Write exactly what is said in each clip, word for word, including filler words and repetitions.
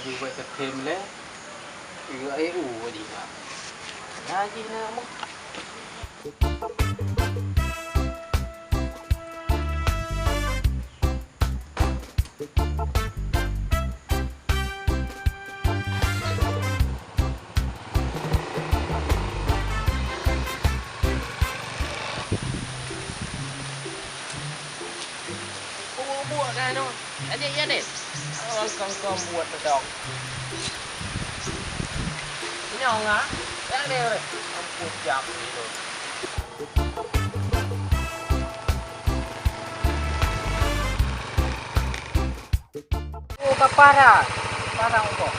Buet teutem lé, yue aé u jih na. Na jih na meuh. Buet-buet dah nyoe. Adik ya, Dek. Orang kong-kong buet teutok. Nyoe ngah. Ya, Dek. Ampun, jam ni tu. Oh, ka parah. Parah engkau.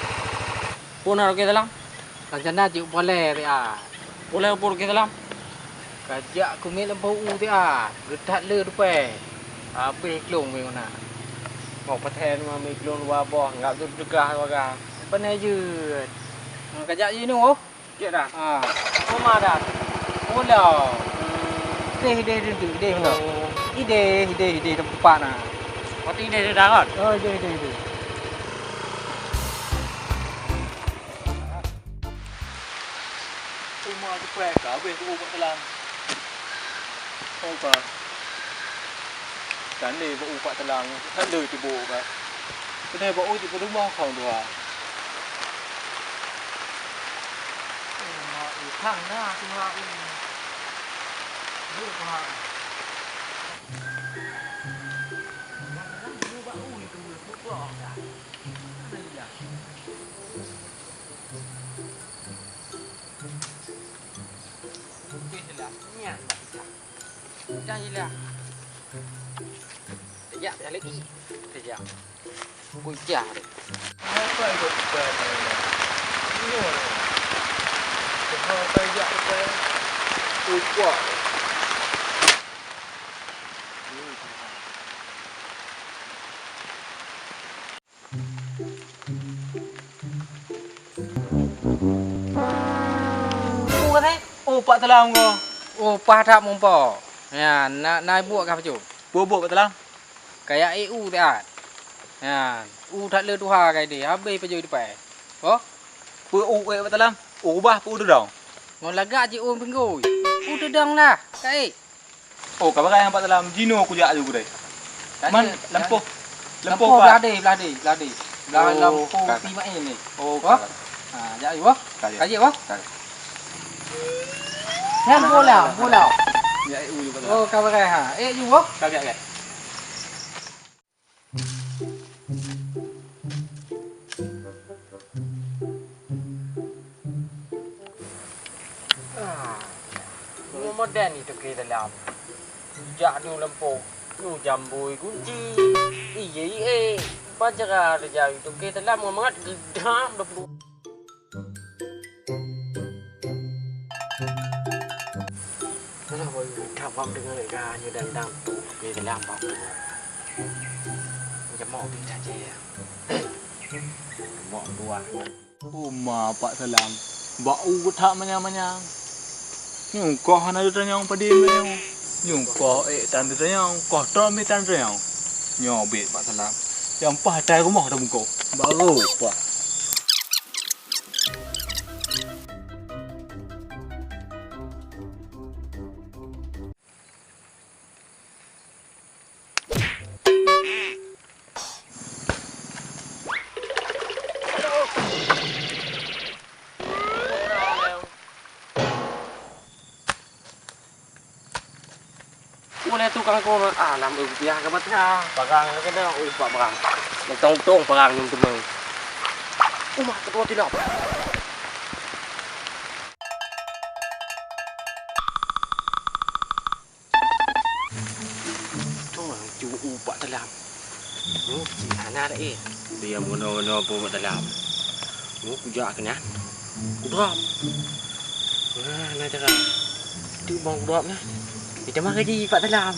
Pun harus kita lang. Rencana cik boleh dia. Boleh pun kita lang. Kajak kumit lempau u dia. Getat le dupai. Habis klong meh guna. Mau paten mami klong dua boh. Enggak tu degah warga. Benar je. Kajak je ni, oh. Cek dah. Ha. Rumah dah. Mula. Ideh, ideh, ideh, ideh, ideh, mula. Oh. Ideh, ideh, ideh, tempat na. Berarti ideh, ideh dah kan? Oh, ideh, ideh, ideh. Rumah tu payah ka habis tu ubat telang. Oh, ka. Kan le bak ubat telang. Kan le tibu ka. Kena bak uji pada rumah kau tu ha. Oh, mak, eh, kang dah tu ha. Eh. Dia tu ha. Yang dalam dia bak uji tu, dia tu ha. Mana dia? Putih lah, nyan dah pecah. Pecah je lah. Kejap, pecah lagi. Kejap. Pecah deh. Apa ikut pecah ni? Ini mana? Pecah apa ijak pecah? Pecah. Peue keuh? Oh, Pak Telam ko. Oh, paih that meupo. Nyan, na, na buet kah pajoh? Peue buet, Pak Telam? Kajak ék u that. Nyan, u that le tuha kajak deh, habéh pajoh dipai. Ho? Peue u ék, Pak Telam? U rubah peue u teudong? Ngon lagak jih u pinggôi. U teudong lah, ka ék. Oh, ka beurai nyan Pak Telam, jinoe kujak aju keudeh. Man, lampôh, lampôh blah deh, blah deh, blah deh. Blah lampôh ka. Pi maén ni. Oh, ka. Ha, jak aju, boh. Ka, ya. Ka jeuet, boh. Ka. Nyan bola, bola. Ya, eh, aju, Pak Telam. Oh, ka beurai, ha. Eh, aju, boh. Ka, ka, ka. Ah, modern itu ke dalam. Jak di lampôh, nu jambui gunci. Iye, iye. Pacara ada jari itu ke dalam, mangat gedam dah. Alah, boy, ka bang deungoe ka nyoe dan dang tu, di dalam bak tu. Jamoe di saja ya. Jamoe dua. Uma Pak Salam. Bak u geutak manyang-manyang. Nyungkoh hana teutanyong padé manyang. Nyungkoh ék tan teutanyong, koh tom ék tan teutanyong. Nyoe bit Pak Salam. Nyang paih tai rumoh dah bungkôh. Baru, Pak. Ulèe tukang kong, alam eu biah ka mata. Parang ka keunoe, oh, bak parang. Mantong-tong parang nyoe teuma. Uma keudua tilap. Tuh, cu u bak dalam. Nyoe cit hana laén. Dia meunoe-noe pun bak dalam. Nyoe kujak keunan. Kudrop. Nah, na cara. Tu bang kudrop nah. Kita mah gaji bak dalam.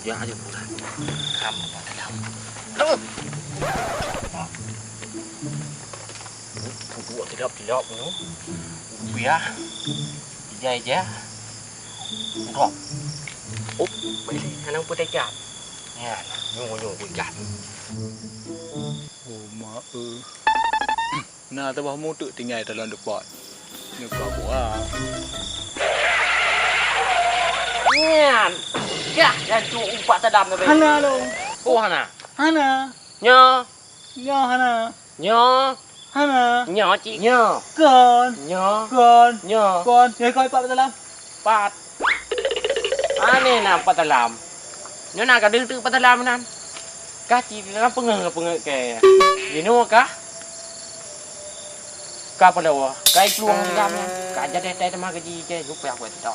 Kujak aja pulang. Kam bak dalam. Aduh. Kudrop tilap-tilap tu. Biah. Ija-ija. Udok. Up, balik. Hana peuteucap. Nyan, nyoe, nyoe, beugat. Oh, ma, eh. Na tabah mutuk tinggai dalam depan. Nyoe ka buah. Nyan. Gah, jancu umpat tadam tadi. Hana, Long. Oh, hana. Hana. Nyoe. Nyoe hana. Nyoe. Hana. Nyoe, cik. Nyoe. Kon. Nyoe. Kon. Nyoe. Kon. Nyoe kon pat dalam. Pat. Aneh na pat dalam. Nyoe na ka deuh teuk pat dalam nan. Ka ci dalam peungeuh-peungeuh ke. Jinoe kah? Ka peuleue. Ka iplueng di dalam nyan. Ka jadi tai teuma gaji ke. Lupa aku itu.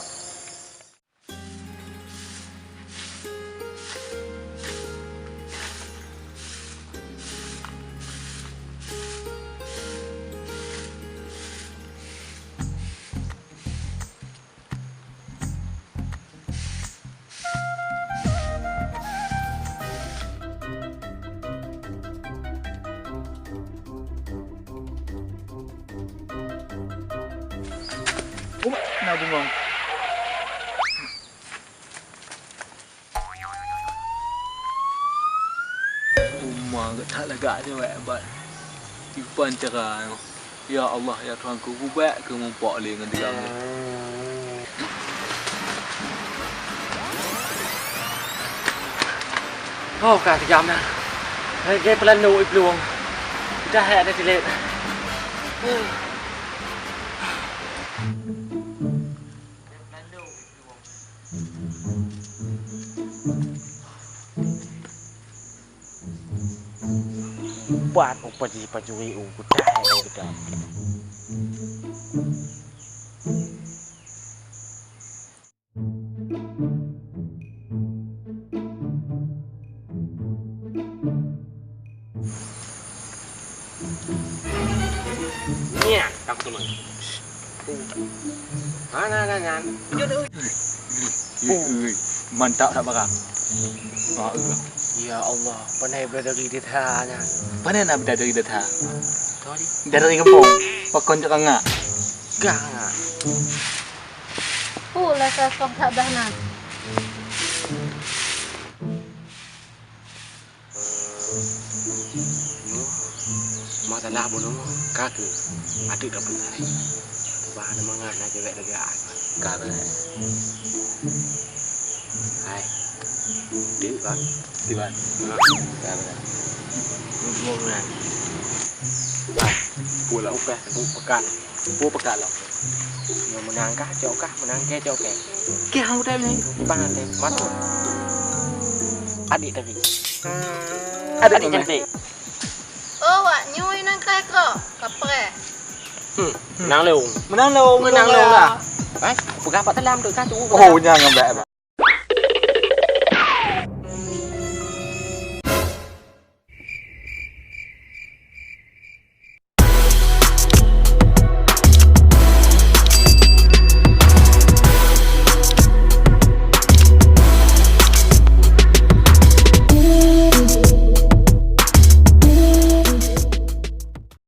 Umat na bungong. Uma geuh that lagak jaweueb bak ipan cara nyoe. Ya Allah, ya Tuhanku, gubak keu muphom lé ngon dilam nyoe. Oh, ka kejam dah. Lagèe peulandok iplueng. Dah hek ada tilet. Pat upat jih pajuri u putah hai kita. Nyan, takut teman. Mana, mana, nyan? Ui, ui, mantap that barang. Ah, ui. Ya Allah, pandai bidadari di that nyan. Pandai na bidadari di that. Sorry. Bidadari gampông, pakon cok ngak. Gah ngak. Puh lah sasom that dah na. Nyoe, masalah bunoe ka keuh ateueh ka peutai. Bah na mangat na cewek lega. Ka beureh. Hai. Deuk, Bang. Deuk, Bang. Ha, ka beureh. Ngomong, Bang. Hai. Pulang upah, bu pekan. Peue peugah lom? Nyoe meunang kah, cok kah, meunang kèe, cok kèe. Kèe han udeb nyoe. Di bang até, masuk. Adik tadi. Adik cantik. Oh, wak nyoe nang krai kro, kapreh. Hmm, menang lôn. Menang lôn, menang lôn lah. Eh, peugah pat dalam tu kan tu. Oh, nyang ngambek.